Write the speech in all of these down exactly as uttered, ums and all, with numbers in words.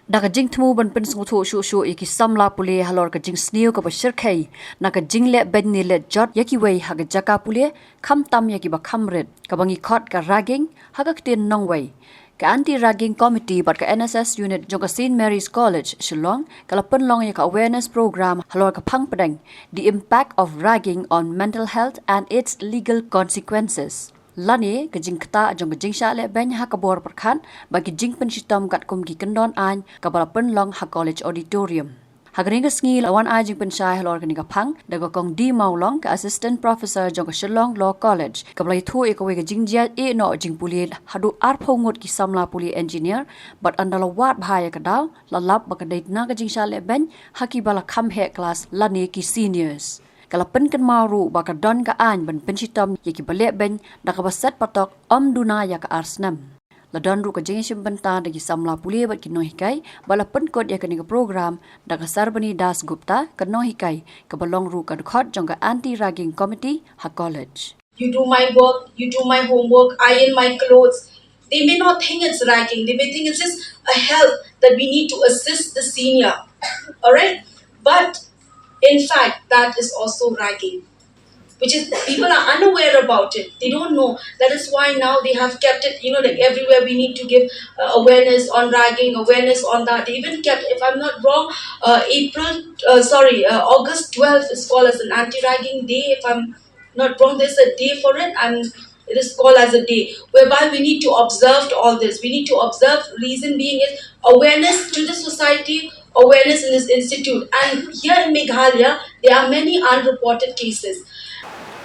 Da ka jingthmu ban pynsngewthuh shuh shuh ïa ki samla pule halor ka jingsniew kaba shyrkhei na ka jingleh beiñ ne leh jot ïa kiwei ha ka jaka pule, khamtam ïa kiba kham rit, kaba ngi khot ka ragging ha ka ktien nongwei. Ka Anti Ragging Committee bad ka N S S Unit jong ka Saint Mary's College, Shillong, ka la pynlong ïa ka awareness program halor ka phang pdeng, The Impact of Ragging on Mental Health and Its Legal Consequences. Lane ka jingktah jong ka jingshah leh beiñ ha ka bor pyrkhat bad ki jingpynshitom katkum ki kyndon aiñ, kaba la pynlong ha College Auditorium. Ha kane ka sngi la wan ai jingpynshai halor kane ka phang da ka Kong D Mawlong, ka Assistant Professor jong ka Shillong Law College, kaba la ïathuh ïa kawei ka jingjia eh noh jingpule haduh arphew ngut ki samla pule engineer, bad ynda la wad bha ïa ka daw, la lap ba ka dei na ka jingshah leh beiñ ha kiba la kham heh klas lane ki seniors. Ka la pynkynmaw ruh ba ka don ka aiñ ban pynshitom ïa kiba leh beiñ da kaba set patok ym duna ïa ka ar snem. La don ruh ka jingïashim bynta da ki samla pule bad ki nonghikai, ba la pynkut ïa kane ka program da ka Sarbani Das Gupta, ka nonghikai kaba long ruh ka dkhot jong ka Anti Ragging Committee ha college. You do my work, you do my homework, iron my clothes. They may not think it's ragging. They may think it's just a help that we need to assist the senior. All right? But in fact, that is also ragging, which is people are unaware about it. They don't know. That is why now they have kept it, you know, like, everywhere we need to give uh, awareness on ragging, awareness on that. They even kept, if I'm not wrong, uh, April, uh, sorry, uh, August twelfth is called as an anti-ragging day. If I'm not wrong, there's a day for it, and it is called as a day whereby we need to observe all this. We need to observe, reason being is awareness to the society, awareness in this institute. And here in Meghalaya, there are many unreported cases.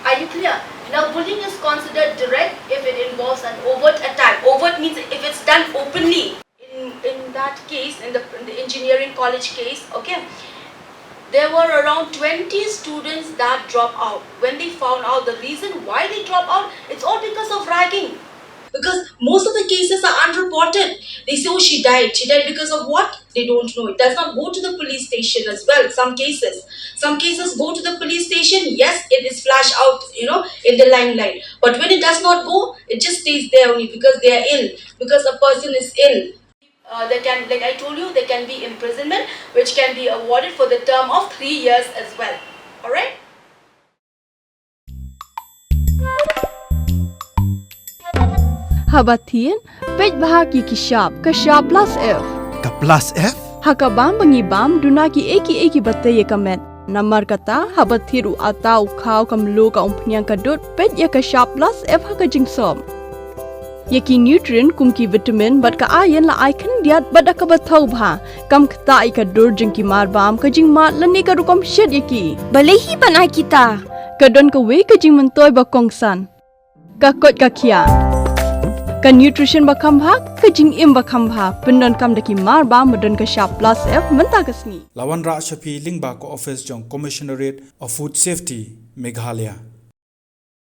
Are you clear? Now, bullying is considered direct if it involves an overt attack. Overt means if it's done openly. In, in that case, in the, in the engineering college case, okay, there were around twenty students that dropped out. When they found out the reason why they dropped out, it's all because of ragging. Because most of the cases are unreported. They say, "Oh, she died. She died because of what?" They don't know. It does not go to the police station as well. Some cases, some cases go to the police station. Yes, it is flashed out, you know, in the limelight. But when it does not go, it just stays there only because they are ill. Because a person is ill. Uh, they can, like I told you, there can be imprisonment, which can be awarded for the term of three years as well. All right? Haba thied, peit bha ki ki shap, ka shap plus F. Ka plus F? Ha ka bam ba ngi bam, duna ki ei ki ei kiba tei ïa ka met. Namar kata, haba thied u atta, u khaw, ka mluh, ka umphniang, ka dud, peit ïa ka shap plus F ha ka jingsop. Ïa ki nutrient kum ki vitamin bad ka iron la ai khyndiat bad da kaba thaw bha. Kam ktah ïa ka dur jong ki mar bam, ka jingmad lane ka rukom shet ïa ki. Balei hi ban ai kita? Ka don kawei ka jingmyntoi ba kongsan. Ka koit ka khiah. Ka nutrition ba kham bha, ka jingim ba kham bha. Pyndonkam da ki mar bam ba don ka shap plus F mynta ka sngi. La wanrah sha phi lyngba ka office jong Commissionerate of Food Safety, Meghalaya.